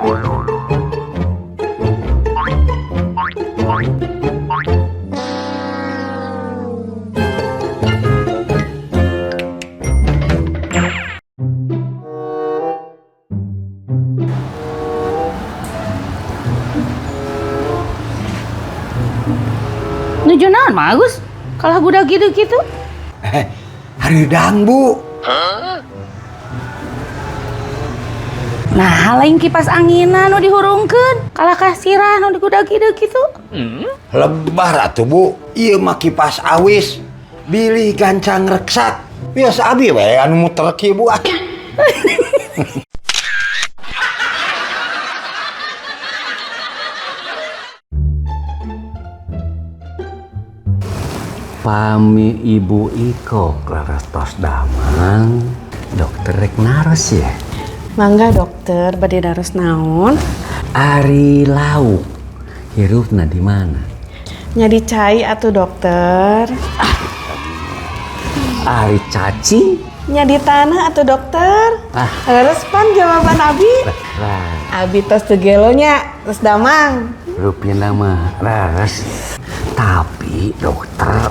Nuju naon Mang Agus? Kalah budak gitu-gitu. Eh, hareudang, Bu. Nah, lain kipas anginan nu dihurungkeun. Kalah ka sirah nu digudag-gideg kitu. Lebar atuh, Bu. Ieu mah kipas awis. Bilih gancang reksak. Biasa abi we anu muter kieu, Bu. Ah. Pami Ibu Iko leres tos damang, dokter rek naros ya. Mangga dokter, bade naros naon? Ari lauk hirupna di mana? Nya di cai atuh dokter. Ari cacing? Nya di tanah atuh dokter. Ah. Leres pan jawaban abi. Lah, Abi tos teu gelo nya, tos damang. Rupina mah leres. Tapi dokter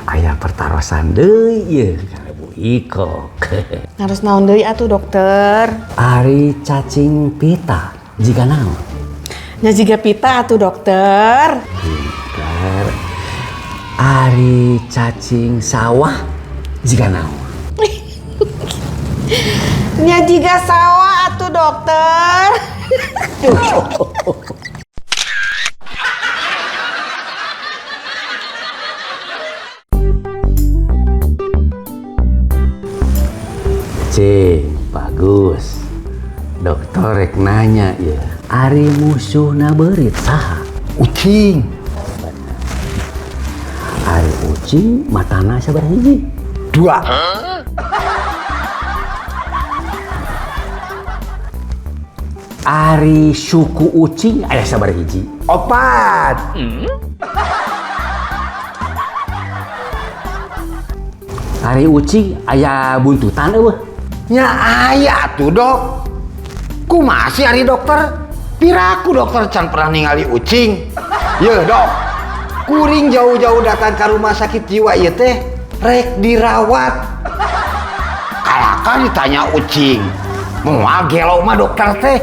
aya pertarosan deui ieu ka Bu Iko. Naros naon deui atuh dokter? Ari cacing pita jiga naon? Nya jiga pita atuh dokter. Pinter. Ari cacing sawah jiga naon? Nya jiga sawah atuh dokter. Cing, bagus. Dokter rek nanya ya. Ari musuhna beurit saha? Ucing. Ari ucing matana sabaraha hiji? Dua. Ari suku ucing aya sabaraha hiji? Opat. Ari ucing aya buntutan eueuh? Nya aya atuh, Dok. Kumaha sih ari dokter? Piraku dokter can pernah ningali ucing. Yeuh, Dok. Kuring jauh-jauh datang ke rumah sakit jiwa ieu teh rek dirawat. Kalahkan ditanya ucing. Moal gelo mah dokter teh.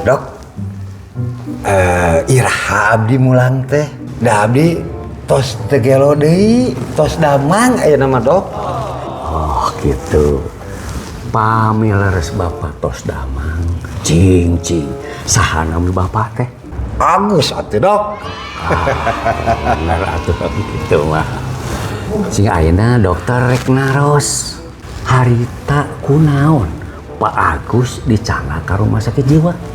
Dok, iraha abdi mulang teh? Da abdi tos teu gelo deui, tos damang ayeuna mah, Dok. Oh gitu. Pami leres bapak tos damang. Cing cing. Saha nami bapak teh? Agus atuh, Dok. Bener atuh gitu mah. Sing ayeuna dokter rek naros. Harita kunaon Pak Agus dicandak ka rumah sakit jiwa?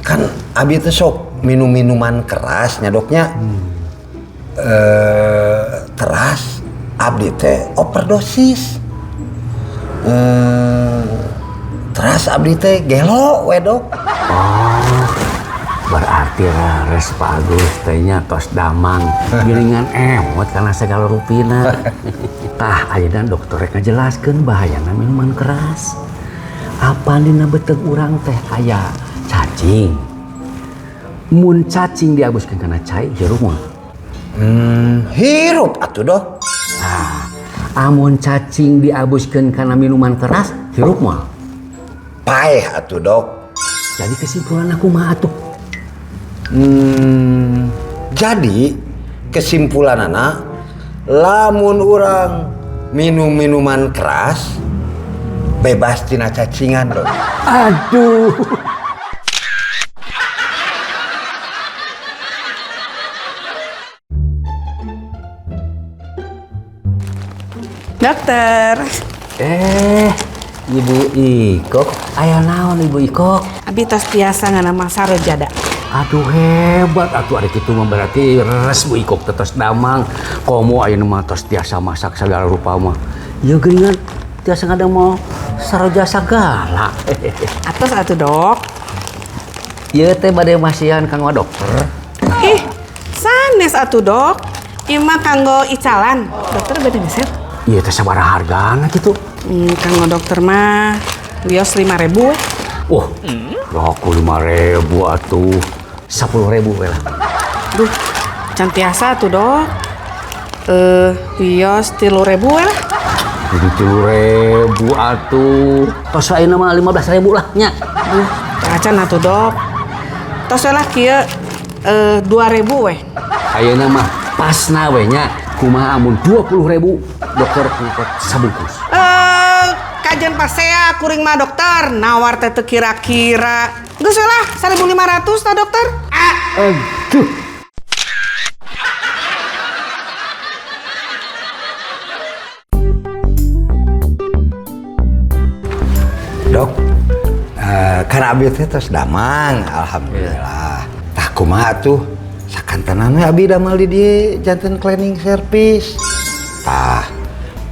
Kan abi teh sok minum minuman keras nya, Dok, nya. Teras abdi teh overdosis. Teras abdi teh gelo we, Dok. Oh, berarti rares Pak Agus teh nya tos damang gilingan emot karena segala rupina. Tah ayeuna dokter rek ngajelaskeun bahayana minuman keras. Apa dina beuteung urang teh aya cacing. Mun cacing diabuskeun kana cai hirup mah. Hirup atuh, Dok. Tah, amun cacing diabuskeun kana minuman keras hirup mah. Paeh atuh, Dok. Jadi kesimpulan aku mah atuh. Jadi kesimpulanana lamun urang minum minuman keras bebas tina cacingan, Dok. Aduh. Dokter. Ibu Ikok, aya naon Ibu Ikok? Abi tos tiasa ngadamel sarojada. Aduh hebat atuh ari kitu mah berarti res Bu Ikok teh tos damang. Komo ayeuna mah tos tiasa masak sagala rupa mah. Ieu geuningan tiasa ngadamel saroja sagala. Atos atuh, Dok. Ieu teh bade masihan kanggo dokter. Ih, saha Sanes atuh dok. Ieu mah kanggo icalan. Dokter bade meser. Ieu teh sabaraha hargana kitu? Kanggo dokter mah wios 5.000 we. Wah, aku 5.000 atuh. 10.000 we lah. Duh, can tiasa atuh dok. Wios 3.000 we lah. Jadi 3.000 atuh. Tos ayeuna mah 15.000 lah nya. Duh, acan atuh dok. Tos we lah kieu 2.000 we. Ayeuna mah pasna we nya. Kumaha amun 20.000 dokter nyokot sabungkus. Kajian pasea kuring mah dokter, nawar teh teu kira-kira. Geus we lah 1.500 tah dokter. Aduh. Dok, kan abi teh tos damang, alhamdulillah. Tah kumaha atuh? Sakantenan we abi damel di dieu janten cleaning service. Tah,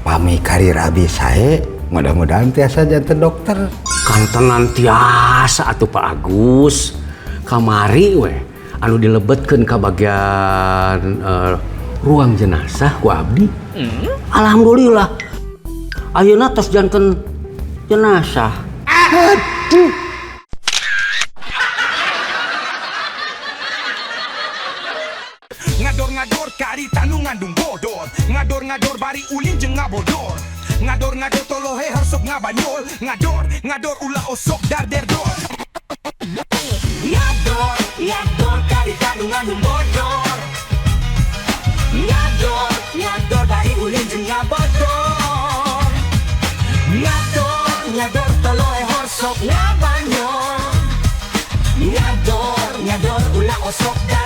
pami karir abi sae, mudah-mudahan tiasa janten dokter. Kantenan tiasa atuh Pak Agus. Kamari we anu dilebetkeun ka bagian ruang jenazah ku abdi. Alhamdulillah. Ayeuna tos janten jenazah. Aduh. Ngador-ngador karita nu ngandung bodor. Ngador-ngador bari ulin jeung ngabodor. Ngador-ngador tolohe harsok ngabanyol. Ngador-ngador ulah osok darderdor. Ngador, ngador karita nu ngandung bodor. Ngador, ngador bari ulin jeung ngabodor. Ngador, ngador tolohe harsok ngabanyol. Ngador, ngador ulah osok darderdor.